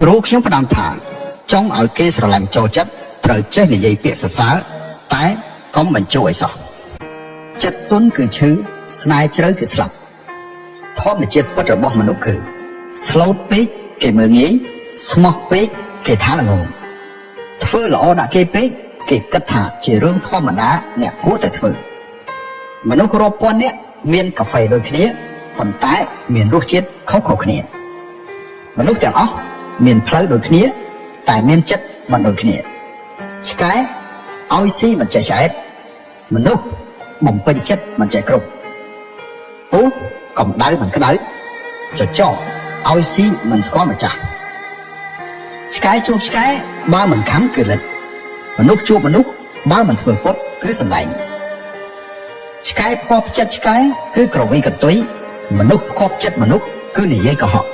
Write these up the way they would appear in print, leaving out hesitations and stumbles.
គ្រូខ្ញុំផ្ដាំថាចង់ឲ្យគេស្រឡាញ់ចូលចិត្តត្រូវចេះនិយាយពាក្យសរសើរតែកុំបញ្ជោឲ្យសោះចិត្តទន់គឺឈឺស្នេហ៍ជ្រៅគឺស្លាប់ធម្មជាតិពិតរបស់មនុស្សគឺស្លូតពេកគេមើលងាយស្មោះពេកគេថាល្ងងធ្វើល្អដាក់គេពេកគេគិតថាជារឿងធម្មតាអ្នកគួរតែធ្វើមនុស្សរាប់ពាន់នាក់មានកាហ្វេដូចគ្នាប៉ុន្តែមានរសជាតិខុសៗគ្នា មនុស្សទាំងអស់មានផ្លូវដូចគ្នា តែមានចិត្តមិនដូចគ្នាឆ្កែឲ្យស៊ីមិនចេះឆ្អែតមនុស្សបំពេញចិត្តមិនចេះគ្រប់ពូកំដៅមិនក្តៅចចកឲ្យស៊ីមិនស្គាល់ម្ចាស់ឆ្កែជួបឆ្កែបើមិនខំគឺលិតមនុស្សជួបមនុស្សបើមិនធ្វើពុតគឺសម្ដែងឆ្កែផ្គប់ចិត្តឆ្កែគឺក្រវីកន្ទុយមនុស្សផ្គប់ចិត្តមនុស្សគឺនិយាយកុហក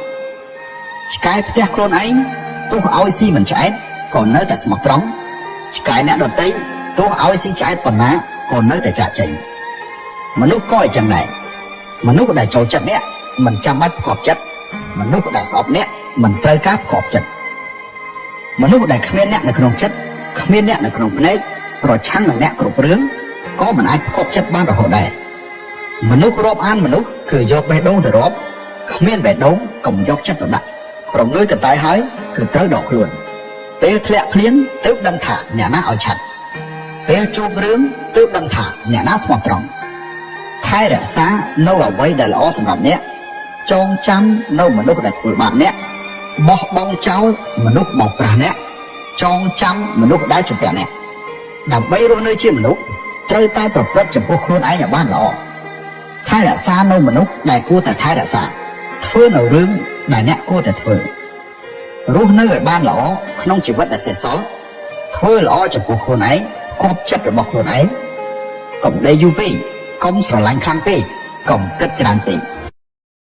ឆ្កែផ្ទះខ្លួនឯងទោះឲ្យស៊ីមិនឆ្អែតក៏នៅតែស្មោះត្រង់ឆ្កែអ្នកដតីទោះឲ្យស៊ីឆ្អែតប៉ុណ្ណាក៏នៅតែចាក់ចេញមនុស្សក៏អញ្ចឹងដែរមនុស្សដែលចូលចិត្តអ្នកមិនចាំបាច់ផ្គប់ចិត្តមនុស្សដែលស្អប់អ្នកមិនត្រូវការផ្គប់ចិត្តមនុស្សដែលគ្មានអ្នកនៅក្នុងចិត្តគ្មានអ្នកនៅក្នុងភ្នែកប្រឆាំងនឹងអ្នកគ្រប់រឿងក៏មិនអាចផ្គប់ចិត្តបានរហូតដែរមនុស្សរាប់អានមនុស្សគឺយកបេះដូងទៅរាប់គ្មានបេះដូងកុំយកចិត្តទៅដាក់ ប្រងើយកន្តើយហើយគឺត្រូវដកខ្លួនពេលធ្លាក់ភ្លៀងទើបដឹងថាអ្នកណាឲ្យឆាត់ពេលជួបរឿងទើបដឹងថាអ្នកណាស្មោះត្រង់ថែរក្សានៅអ្វីដែលល្អសម្រាប់អ្នកចងចាំនៅមនុស្សដែលធ្វើបាបអ្នកបោះបង់ចោលមនុស្សបោកប្រាស់អ្នកចងចាំមនុស្សដែលជំពាក់អ្នកដើម្បីរស់នៅជាមនុស្សត្រូវតែប្រព្រឹត្តចំពោះខ្លួនឯងឲ្យបានល្អថែរក្សានៅមនុស្សដែលគួរតែថែរក្សាធ្វើនៅរឿងដែលអ្នកគួរតែធ្វើ រស់នៅឲ្យបានល្អក្នុងជីវិតដែលសេសសល់ធ្វើល្អចំពោះខ្លួនឯងគប់ចិត្តរបស់ខ្លួនឯងកុំដេកយូរពេកកុំស្រឡាញ់ខ្លាំងពេកកុំគិតច្រើនពេក។